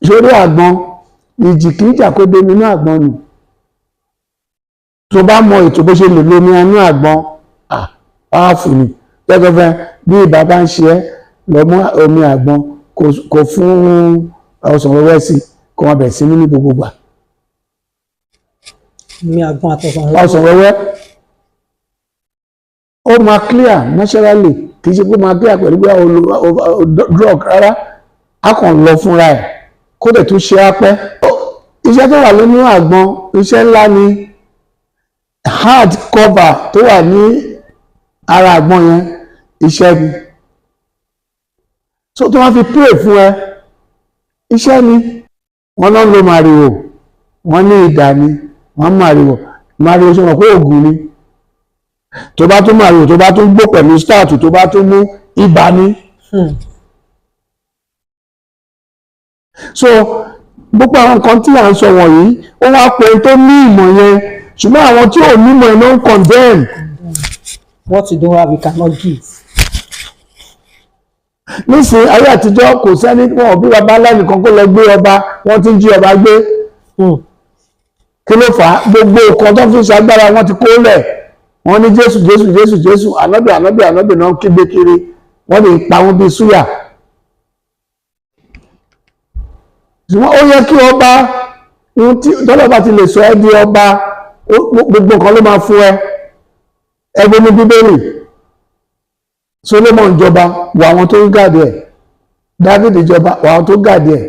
Sórí àgbọn, ìjì kì í jà kó domi inú àgbọn nù. Tó bá mọ ètò bó ṣe lè lomi inú àgbọn, powerful ni. Gẹ́gẹ́ bí ibà bá ń ṣe ẹ́, lọ mú omi àgbọn kó fún ọsàn wẹ́wẹ́ sí, kó wọn bẹ̀ sí ní gbogbo gbà. Omi àgbọn àtọ̀sán. Ọsàn wẹ́wẹ́, ó máa clear naturally. Kì í ṣe pé ó máa clear pẹ̀lú pé o lo drug rárá, a kàn lọ fúnra ẹ̀, kó dẹ̀ tún ṣe á pẹ́. Iṣẹ́ tó wà nínú àgbọn, iṣẹ́ ńlá ni. Hard cover tó wà ní ara àgbọn yẹn, iṣẹ́ ni. So tó wọ́n fi pray fún ẹ, iṣẹ́ ni. Wọ́n náà ń lo màrìwò, wọ́n ní ìdà ni wọ́n. Màrìwò, màrìwò, ṣe mọ̀ pé oògùn ni? Tó bá tún màrìwò, tó bá tún gbó pẹ̀lú stout, tó bá tún mú, ibà ni. So gbogbo àwọn nǹkan tí à ń sọ wọ̀nyí, ó wá pé tó ní ìmọ̀ yẹn, ṣùgbọ́n àwọn tí ò nímọ̀ yẹn ló ń condemn. What you don't have, you cannot give. Nísìnyí, ayé àtijọ́, kò sẹ́ni wọn ò bí baba ńlá nìkan kó lọ gbé ọba. Wọ́n ti ń jí ọba gbé. Kí ló fà á? Gbogbo nǹkan tó fi ń ṣagbára, wọn ti kó lẹ̀. Wọ́n ní Jésù, Jésù, Jésù, Jésù, ànábì, ànábì, ànábì náà ń kígbe kiri. Wọ́n lè pa wọ́n bíi súyà. Ṣùgbọ́n ó yẹ kí ọba, ohun tí tọ́lọ́ bá ti lè sọ ẹ́ di ọba, gbogbo nǹkan ló máa fún ẹ. Ẹgbẹ́ ní Bíbélì, Solomon jọba, wọ àwọn tó ń gàdí ẹ̀. David jọba, wọ àwọn tó ń gàdí ẹ̀.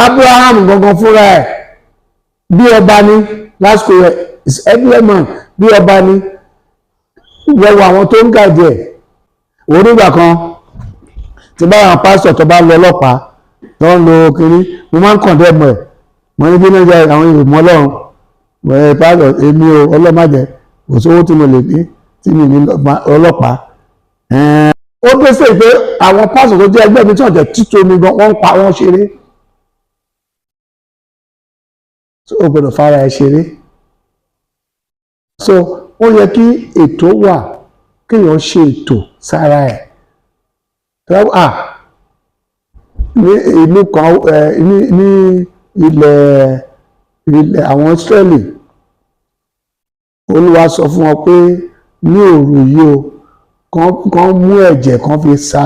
Abraham gangan fúnra ẹ̀, bí ọba ní lásìkò rẹ̀, is every man bí ọba ní, wọ́wọ́ àwọn tó ń gàdí ẹ̀. Òun nígbà kan tí bá àwọn pásítọ̀ tó bá lọ ọlọ́pàá tó ń lo kiri, mo máa ń condemn ẹ̀. Mo ní kí ní jẹ́ àwọn ìmọ̀ Ọlọ́run ẹ̀ pásítọ̀. Èmi ò, ọlọ́màjẹ́, kò sówó tí mo lè ní tí mi ní ọlọ́pàá. Ó dé sí pé àwọn pásítọ̀ tó jẹ́ ẹgbẹ́ mi tí wọ́n jẹ́ títò mi gan, wọ́n ń pa wọ́n ṣeré. So o gbọ́dọ̀ fara ẹ ṣeré. So ó yẹ kí ètò wà, kéèyàn ṣe ètò sára ẹ̀. Ní ìlú kan ní ilẹ̀ àwọn Ísírẹ́lì, Olúwa sọ fún wọn pé ní òru yìí o, kán mú ẹ̀jẹ̀, kán fi sa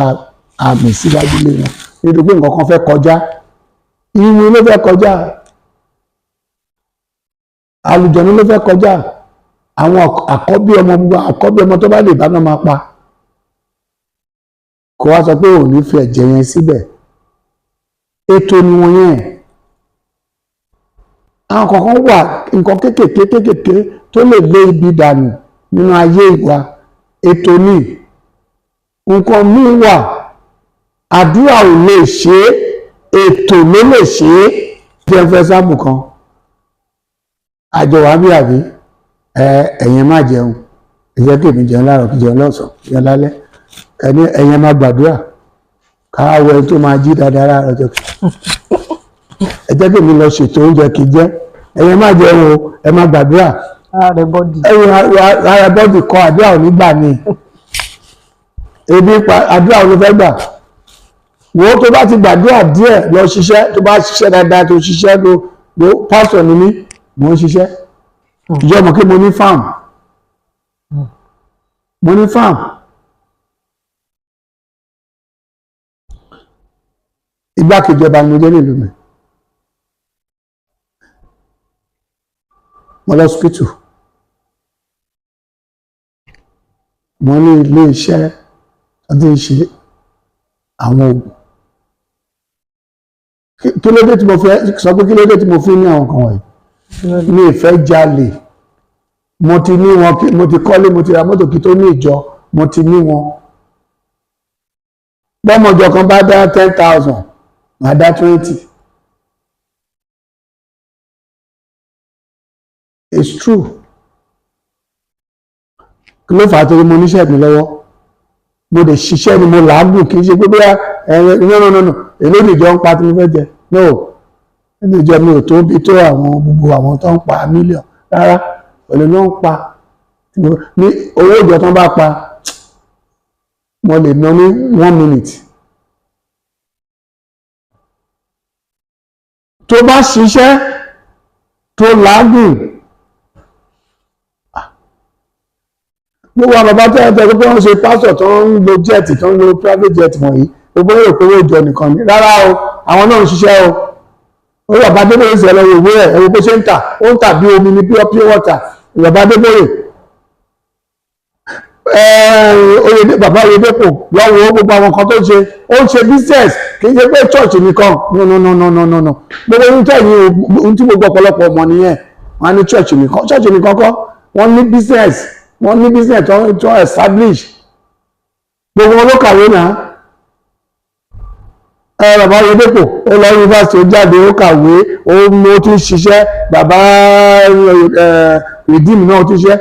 àmì síwájú lé wọn, nítorí pé nǹkan kan fẹ́ kọjá. Iwin ló fẹ́ kọjá, àlùjọ̀nnú ló fẹ́ kọjá. Àwọn àkọ́bí ọmọ, gbogbo àkọ́bí ọmọ tó bá lè bá náà máa pa. Kó wá sọ pé ò ní fi ẹ̀jẹ̀ yẹn síbẹ̀. Ètò ni wọ́n yẹn. Àwọn kọ̀ọ̀kan wà, nǹkan kéékèèké kéékèèké tó lè lé ibi dànù nínú ayé wa, ètò ní. Nǹkan míì wà, àdúrà ò lè ṣe é, ètò ló lè ṣe é. Jẹ́ fẹ́ sáàmù kan àjọ wa bí àbí ẹ̀yin má jẹun, ẹ jẹ́ kí èmi jẹun láàárọ̀, kí jẹun lọ́sàn-án, jẹun lálẹ́. Ẹni ẹ̀yin má gbàdúrà, káwọ ẹni tó máa jí dáadáa láàárọ̀ jẹ. Ẹ jẹ́ kí èmi lọ ṣètò oúnjẹ kì í jẹ. Ẹ̀yin má jẹun o, ẹ má gbàdúrà. Ẹ̀yin ara bọ́dì kọ àdúrà ò ní gbà ní ebi pa. Àdúrà ò ní fẹ́ gbà. Wo, tó bá ti gbàdúrà díẹ̀, lọ ṣiṣẹ́. Tó bá ṣiṣẹ́ dáadáa, tó ṣiṣẹ́, tó lo pásítọ̀ ni mí, mò ń ṣiṣẹ́. Ìjọ mọ̀ kí mo ní farm, mo ní farm. Igbákejì ọba ni mo jẹ́ nílùú mi. Mo lọ hospital, mo ní ilé iṣẹ́ tó ti ń ṣe àwọn oògùn. Kí ló dé tí mo fẹ́ sọ pé kí ló dé tí mo fi ní àwọn kan wọ̀nyí? Mi ì fẹ́ jalè. Mo ti ní wọn, mo ti kọ́lé, mo ti ra mọ́tò kí tó ní ìjọ. Mo ti ní wọn. Bọ́mọjọ kan bá dá 10,000, màá dá 20. It's true. Kí ló fà á? Torí mo níṣẹ́ mi lọ́wọ́, mo lè ṣiṣẹ́ ni, mo làágùn. Kì í ṣe pé bóyá ẹ̀rọ, no, no, no, no, èló nìjọ ń pa tí mo fẹ́ jẹ? No, nínú ìjọ mi ò tó bí tó àwọn gbogbo àwọn tó ń pa mílíọ̀n rárá. Pẹ̀lú ló ń pa ní owó ìjọ tó ń bá pa, mo lè ná ní one minute. Tó bá ṣiṣẹ́ tó làágùn, gbogbo àwọn bàbá tẹ́lẹ̀ tẹ́lẹ̀ pé wọ́n ṣe pásítọ̀ tó ń lo jet, tó ń lo private jet wọ̀nyí, gbogbo èrò pé owó ìjọ nìkan ni. Rárá o, àwọn náà ń ṣiṣẹ́ o. Ó bàbá Adébóyè ṣe lọ ìwé ẹ̀, ẹ̀wọ̀ bó ṣe ń tà, ó ń tà bí omi ní pure pure water. Bàbá Adébóyè, oyè bàbá Oyèdépò, lọ́wọ́ gbogbo àwọn kan tó ń ṣe, ó ń ṣe business, kì í ṣe pé church nìkan. No, no, no, no, no, no, no. Gbogbo ohun tẹ̀yìn, ohun tí gbogbo ọ̀pọ̀lọpọ̀ ọmọ nìyẹn, wọ́n á ní church nìkan, church nìkan kọ́. Wọ́n ní business, wọ́n ní business tó establish. Gbogbo wọn ló kàwé náà. Ẹ bàbá Oyèdépò, ó lọ yunifásitì, ó jáde, ó kàwé, ó mú, ó tún ṣiṣẹ́. Bàbá Redeem náà, ó tún ṣiṣẹ́.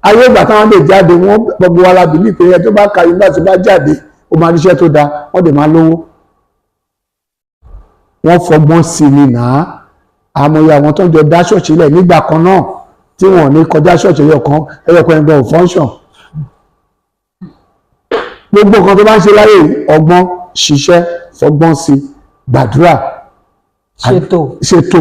Ayé ìgbà táwọn lè jáde, wọ́n gbogbo wa la believe pé ẹ tó bá ka yunifásitì bá jáde, ó máa ríṣẹ́ tó dáa, wọ́n dẹ̀ máa lówó. Wọ́n fọgbọ́n sí ni nàá. Àmọye àwọn tó ń jọ dá ṣọ́ọ̀ṣì lẹ̀ nígbà kan náà tí wọ́n ní kọjá ṣọ́ọ̀ṣì ẹyọ kan, ẹyọ kan ẹgbẹ́ ò function. Gbogbo nǹkan tó bá ń ṣe láyé, ọgbọ́n, ṣiṣẹ́, fọgbọ́n sí, gbàdúrà. Ṣètò. Ṣètò.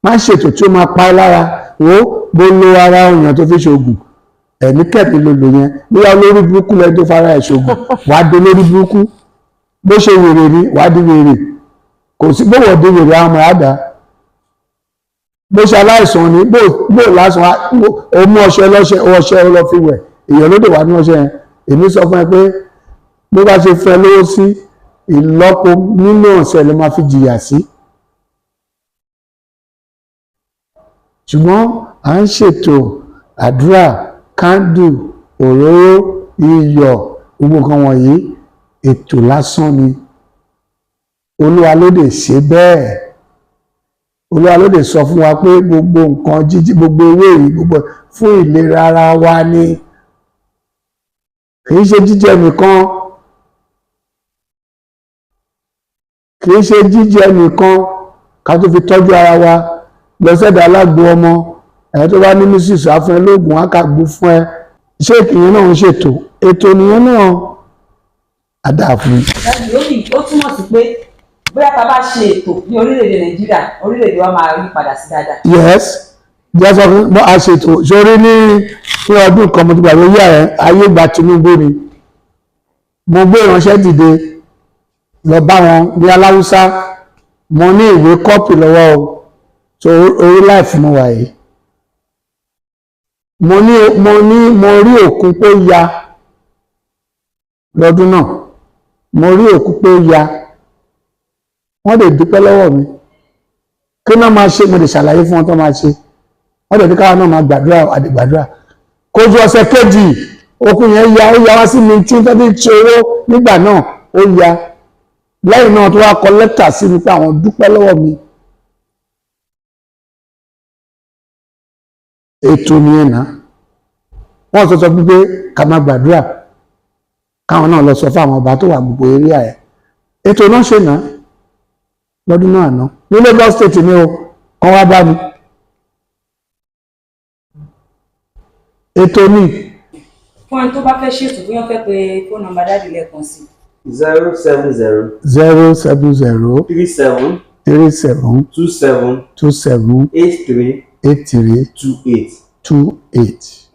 Má ṣètò tí ó máa pa ẹ́ lára. Wo bó lo ara èèyàn tó fi ṣoògùn, ẹ̀mí kẹ̀mí ló lò yẹn. Bóyá olórí burúkú lẹ́ni tó fara ẹ̀ ṣoògùn, wàá di olórí burúkú. Bó ṣe wèrè ni, wàá di wèrè. Kò sí bó wọ̀ di wèrè, àwọn ọmọ ẹ̀ á dá. Bó ṣe aláìsàn ni, bó lásán, ó mú ọṣẹ lọ́ṣẹ, ọṣẹ lọ fi wẹ̀, èèyàn ló dé wà ní ọṣẹ yẹn. Èmi sọ fún ẹ pé bó bá ṣe fẹ́ lówó sí, ìlọ́po nínú ọ̀sẹ̀ ló máa fi jìyà sí. Ṣùgbọ́n à ń ṣètò àdúrà, kándù, òróró, iyọ̀, gbogbo nǹkan wọ̀nyí, ètò lásán ni. Olúwa ló lè ṣe bẹ́ẹ̀. Olúwa ló lè sọ fún wa pé gbogbo nǹkan jíjí, gbogbo ewé yìí, gbogbo fún ìlera ara wa ni, kì í ṣe jíjẹ nìkan, kì í ṣe jíjẹ nìkan, ká tó fi tọ́jú ara wa. Lọ sẹ́dọ̀ alágbo ọmọ ẹ̀ tó bá ní mísìsì, á fún ẹ lóògùn, á kà gbó fún ẹ. Ṣé ìyẹn náà ń ṣètò? Ètò nìyẹn náà, á dáa fún un. Daddy, ó túmọ̀ sí pé bóyá tá a bá ṣe ètò ní orílẹ̀-èdè Nàìjíríà, orílẹ̀-èdè wa máa yí padà sí dáadáa. Yes, jẹ́ sọ fún a ṣètò sórí ní ọdún kan, mo ti gbàgbé yíyá ẹ, ayé gba Tinubu ni. Mo gbé ìránṣẹ́ dìde lọ bá wọn ní aláwùsá. Mo ní ìwé kọ́pì lọ́wọ́ o, so orí life mo wà yìí. Mo ní mo rí òkun pé ó ya lọ́dún náà, mo rí òkun pé ó ya. Wọ́n lè dúpẹ́ lọ́wọ́ mi. Kí náà máa ṣe, mo lè ṣàlàyé fún wọn tó máa ṣe. Wọ́n lè ní káwọn náà máa gbàdúrà, àdìgbàdúrà. Kójú ọ̀sẹ̀ kejì, òkun yẹn ya, ó ya wá sí mi tí tó ti ṣe owó nígbà náà, ó ya. Lẹ́yìn náà tó wá kọ lẹ́tà sí mi pé àwọn dúpẹ́ lọ́wọ́ mi. Ètò nìyẹn náà. Wọ́n sọ pé ká máa gbàdúrà, káwọn náà lọ sọ fún àwọn ọba tó wà gbogbo area ẹ̀. Ètò náà ṣe náà lọ́dún náà ná ní Lagos State ni o, kàn wá bá mi. Ètò ni. Fún ẹni tó bá fẹ́ ṣètò, bóyá fẹ́ pe fóònù nọ́mbà daddy lẹ́ẹ̀kan sí. 070 070 37 37 27 27 83 83 28. 28.